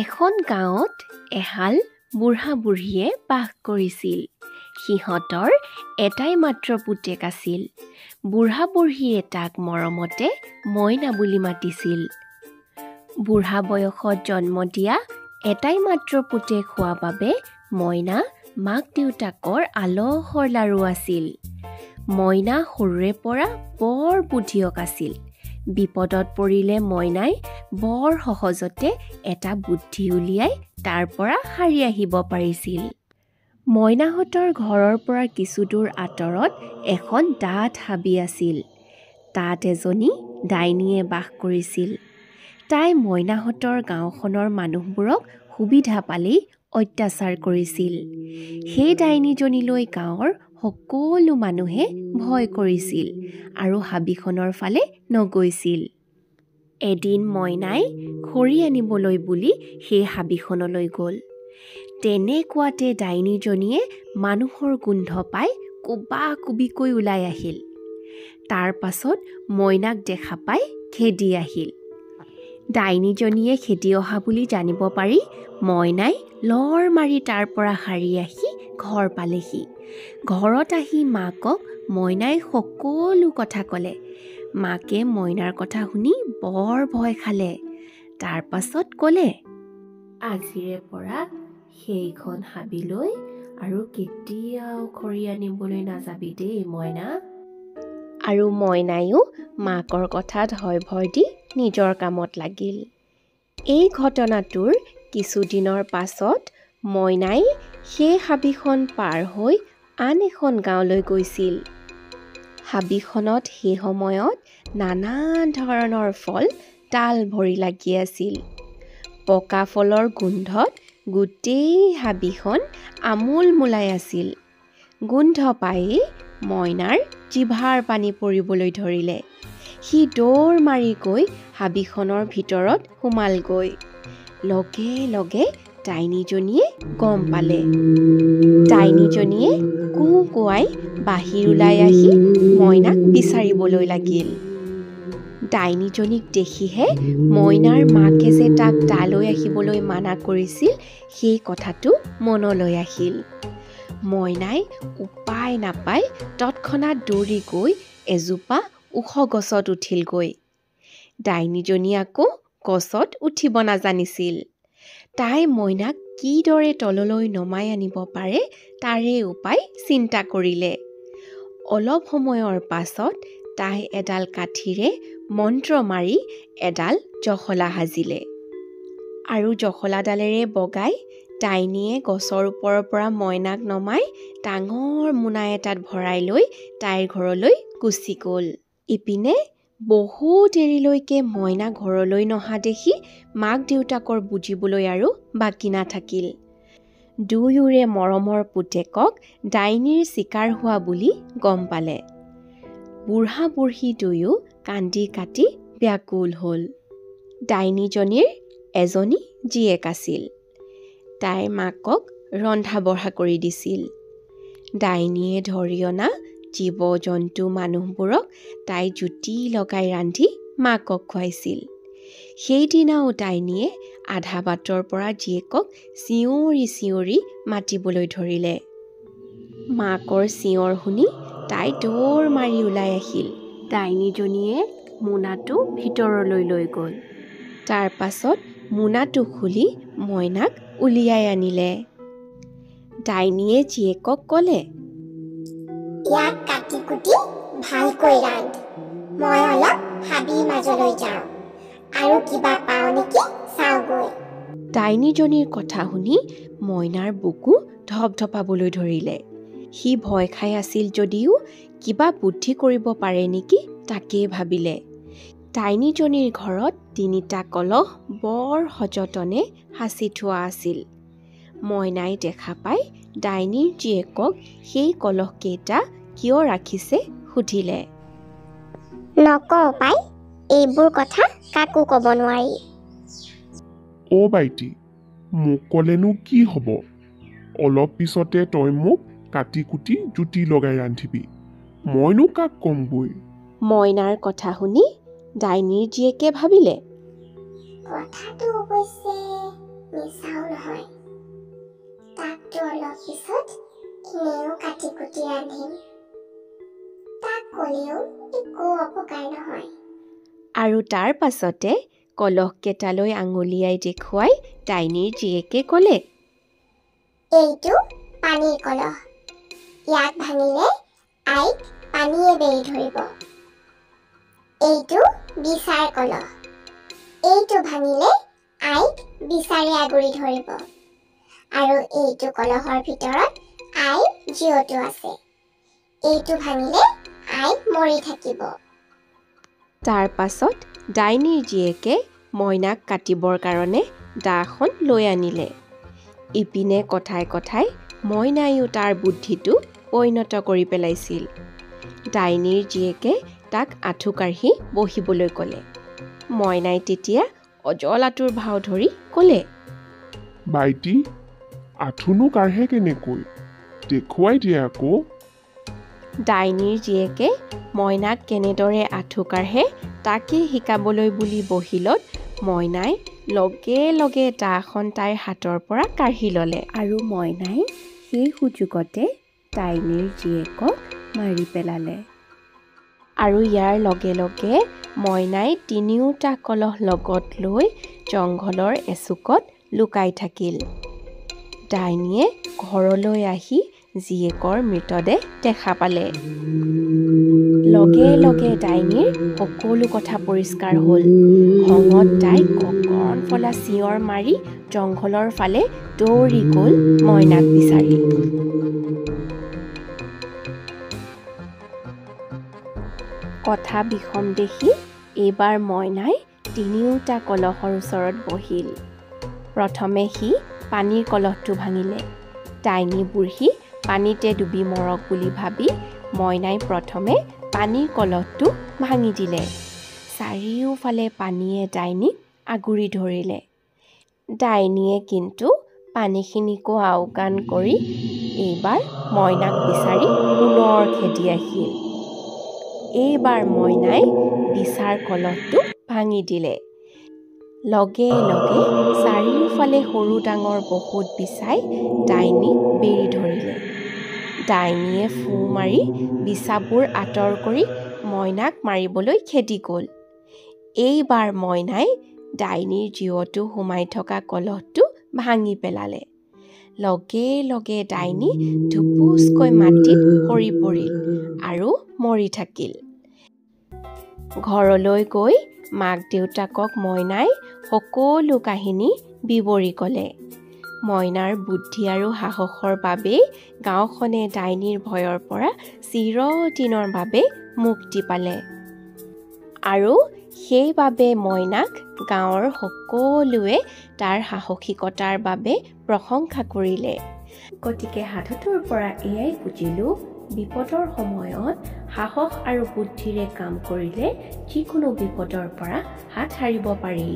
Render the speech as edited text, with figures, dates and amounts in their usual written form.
এখন গাঁৱত এহাল বুঢ়া বুঢ়ীয়ে বাস কৰিছিল। সিহঁতৰ এটাই মাত্ৰ পুতেক আছিল। বুঢ়া বুঢ়ীয়ে তাক মৰমতে মইনা বুলি মাতিছিল। বুঢ়া বয়সত জন্ম দিয়া এটাই মাত্ৰ পুতেক হোৱা বাবে মইনা মাক দেউতাকৰ আলহৰ লাৰু আছিল। মইনা সৰুৰে পৰা বৰ বুদ্ধিয়ক আছিল। বিপদত পৰিলে মইনাই বৰ সহজতে এটা বুদ্ধি উলিয়াই তাৰ পৰা সাৰি আহিব পাৰিছিল। মইনাহঁতৰ ঘৰৰ পৰা কিছুদূৰ আঁতৰত এখন ডাঠ হাবি আছিল। তাত এজনী ডাইনীয়ে বাস কৰিছিল। তাই মইনাহঁতৰ গাঁওখনৰ মানুহবোৰক সুবিধা পালেই অত্যাচাৰ কৰিছিল। সেই ডাইনীজনীলৈ গাঁৱৰ সকলো মানুহে ভয় কৰিছিল আৰু হাবিখনৰ ফালে নগৈছিল। এদিন মইনাই খৰি আনিবলৈ বুলি সেই হাবিখনলৈ গ'ল। তেনেকুৱাতে ডাইনীজনীয়ে মানুহৰ গোন্ধ পাই কোবাকুবিকৈ ওলাই আহিল। তাৰ পাছত মইনাক দেখা পাই খেদি আহিল। ডাইনীজনীয়ে খেদি অহা বুলি জানিব পাৰি মইনাই লৰ মাৰি তাৰ পৰা সাৰি আহি ঘৰ পালেহি। ঘৰত আহি মাকক মইনাই সকলো কথা ক'লে। মাকে মইনাৰ কথা শুনি বৰ ভয় খালে। তাৰ পাছত ক'লে, আজিৰে পৰা সেইখন হাবিলৈ আৰু কেতিয়াও খৰি আনিবলৈ নাযাবি দেই মইনা। আৰু মইনায়ো মাকৰ কথাত হয় ভয় দি নিজৰ কামত লাগিল। এই ঘটনাটোৰ কিছুদিনৰ পাছত মইনাই সেই হাবিখন পাৰ হৈ আন এখন গাঁৱলৈ গৈছিল। হাবিখনত সেই সময়ত নানান ধৰণৰ ফল ডাল ভৰি লাগি আছিল। পকা ফলৰ গোন্ধত গোটেই হাবিখন আমোল মোলাই আছিল। গোন্ধ পায়েই মইনাৰ জিভাৰ পানী পৰিবলৈ ধৰিলে। সি দৌৰ মাৰি গৈ হাবিখনৰ ভিতৰত সোমালগৈ। লগে লগে ডাইনীজনীয়ে গম পালে। ডাইনীজনীয়ে কু কোৱাই বাহিৰ ওলাই আহি মইনাক বিচাৰিবলৈ লাগিল। ডাইনীজনীক দেখিহে মইনাৰ মাকে যে তাক তালৈ আহিবলৈ মানা কৰিছিল সেই কথাটো মনলৈ আহিল। মইনাই উপায় নাপাই তৎক্ষণাত দৌৰি গৈ এজোপা ওখ গছত উঠিলগৈ। ডাইনীজনী আকৌ গছত উঠিব নাজানিছিল। তাই মইনাক কিদৰে তললৈ নমাই আনিব পাৰে তাৰে উপায় চিন্তা কৰিলে। অলপ সময়ৰ পাছত তাই এডাল কাঠিৰে মন্ত্ৰ মাৰি এডাল জখলা সাজিলে আৰু জখলাডালেৰে বগাই ডাইনীয়ে গছৰ ওপৰৰ পৰা মইনাক নমাই ডাঙৰ মোনা এটাত ভৰাই লৈ তাইৰ ঘৰলৈ গুচি গ'ল। ইপিনে বহু দেৰিলৈকে মইনা ঘৰলৈ নহা দেখি মাক দেউতাকৰ বুজিবলৈ আৰু বাকী নাথাকিল। দুয়োৰে মৰমৰ পুতেকক ডাইনীৰ চিকাৰ হোৱা বুলি গম পালে। বুঢ়া বুঢ়ী দুয়ো কান্দি কাটি ব্যাকুল হ'ল। ডাইনীজনীৰ এজনী জীয়েক আছিল। তাইৰ মাকক ৰন্ধা বঢ়া কৰি দিছিল। ডাইনীয়ে ধৰি অনা জীৱ জন্তু মানুহবোৰক তাই জুতি লগাই ৰান্ধি মাকক খুৱাইছিল। সেইদিনাও ডাইনীয়ে আধা বাটৰ পৰা জীয়েকক চিঞৰি চিঞৰি মাতিবলৈ ধৰিলে। মাকৰ চিঞৰ শুনি তাই দৌৰ মাৰি ওলাই আহিল। ডাইনীজনীয়ে মোনাটো ভিতৰলৈ লৈ গ'ল। তাৰ পাছত মোনাটো খুলি মইনাক উলিয়াই আনিলে। ডাইনীয়ে জীয়েকক ক'লে, ইয়াক কাটি কুটি ভালকৈ ৰান্ধ, মই অলপ হাবিৰ মাজলৈ যাওঁ আৰু কিবা পাওঁ নেকি চাওঁগৈ। ডাইনীজনীৰ কথা শুনি মইনাৰ বুকু ধপধপাবলৈ ধৰিলে। সি ভয় খাই আছিল যদিও কিবা বুদ্ধি কৰিব পাৰে নেকি তাকেই ভাবিলে। ডাইনীজনীৰ ঘৰত তিনিটা কলহ বৰ সযতনে সাঁচি থোৱা আছিল। মইনাই দেখা পাই ডাইনীৰ জীয়েকক সেই কলহকেইটা কিয় ৰাখিছে সুধিলে। নকওঁ পাই, এইবোৰ কথা কাকো ক'ব নোৱাৰি। অ বাইটি, মোক ক'লেনো কি হ'ব? অলপ পিছতে তই মোক কাটি কুটি জুতি লগাই ৰান্ধিবি, মইনো কাক ক'মগৈ? মইনাৰ কথা শুনি ডাইনীৰ জীয়েকে ভাবিলে, কথাটো অৱশ্যে মিছাও নহয়। তাকতো অলপ পিছত এনেও কাটি কুটি ৰান্ধিম। তাক ক'লেও একো অপকাৰ নহয়। আৰু তাৰ পাছতে কলহকেইটালৈ আঙুলিয়াই দেখুৱাই ডাইনীৰ জীয়েকে ক'লে, এইটো পানীৰ কলহ। ইয়াক ভাঙিলে আইক পানীয়ে বেৰি ধৰিব। এইটো বিচাৰ কলহ। এইটো ভাঙিলে আইক বিচাৰে আগুৰি ধৰিব। আৰু এইটো কলহৰ ভিতৰত আইৰ জীয়টো আছে। এইটো ভাঙিলে আই মৰি থাকিব। তাৰ পাছত ডাইনীৰ জীয়েকে মইনাক কাটিবৰ কাৰণে দাখন লৈ আনিলে। ইপিনে কথাই কথাই মইনায়ো তাৰ বুদ্ধিটো পৰিণত কৰি পেলাইছিল। ডাইনীৰ জীয়েকে তাক আঁঠু কাঢ়ি বহিবলৈ ক'লে। মইনাই তেতিয়া অজলাটোৰ ভাও ধৰি ক'লে, ভাইটি, আঁঠুনো কাঢ়ে কেনেকৈ? দেখুৱাই দিয়া আকৌ। ডাইনীৰ জীয়েকে মইনাক কেনেদৰে আঁঠু কাঢ়ে তাকে শিকাবলৈ বুলি বহিলত মইনাই লগে লগে দাখন তাইৰ হাতৰ পৰা কাঢ়ি ল'লে আৰু মইনাই সেই সুযোগতে ডাইনীৰ জীয়েকক মাৰি পেলালে। আৰু ইয়াৰ লগে লগে মইনাই তিনিওটা কলহ লগত লৈ জংঘলৰ এচুকত লুকাই থাকিল। ডাইনীয়ে ঘৰলৈ আহি জীয়েকৰ মৃতদেহ দেখা পালে। লগে লগে ডাইনীৰ সকলো কথা পৰিষ্কাৰ হ'ল। খঙত তাই গগন ফলা চিঞৰ মাৰি জংঘলৰ ফালে দৌৰি গ'ল মইনাক বিচাৰি। কথা বিষম দেখি এইবাৰ মইনাই তিনিওটা কলহৰ ওচৰত বহিল। প্ৰথমে সি পানীৰ কলহটো ভাঙিলে। ডাইনী বুঢ়ী পানীতে ডুবি মৰক বুলি ভাবি মইনাই প্ৰথমে পানীৰ কলহটো ভাঙি দিলে। চাৰিওফালে পানীয়ে ডাইনীক আগুৰি ধৰিলে। ডাইনীয়ে কিন্তু পানীখিনিকো আওকাণ কৰি এইবাৰ মইনাক বিচাৰি পুনৰ খেদি আহিল। এইবাৰ মইনাই বিচাৰ কলহটো ভাঙি দিলে। লগে লগে চাৰিওফালে সৰু ডাঙৰ বহুত বিচাই ডাইনীক বেৰি ধৰিলে। ডাইনীয়ে ফু মাৰি বিচাবোৰ আঁতৰ কৰি মইনাক মাৰিবলৈ খেদি গ'ল। এইবাৰ মইনাই ডাইনীৰ জীয়টো সোমাই থকা কলহটো ভাঙি পেলালে। লগে লগে ডাইনী ধুপুচকৈ মাটিত সৰি পৰিল আৰু মৰি থাকিল। ঘৰলৈ গৈ মাক দেউতাকক মইনাই সকলো কাহিনী বিৱৰি ক'লে। মইনাৰ বুদ্ধি আৰু সাহসৰ বাবেই গাঁওখনে ডাইনীৰ ভয়ৰ পৰা চিৰদিনৰ বাবে মুক্তি পালে আৰু সেইবাবে মইনাক গাঁৱৰ সকলোৱে তাৰ সাহসিকতাৰ বাবে প্ৰশংসা কৰিলে। গতিকে সাধুটোৰ পৰা এয়াই বুজিলোঁ, বিপদৰ সময়ত সাহস আৰু বুদ্ধিৰে কাম কৰিলে যিকোনো বিপদৰ পৰা হাত সাৰিব পাৰি।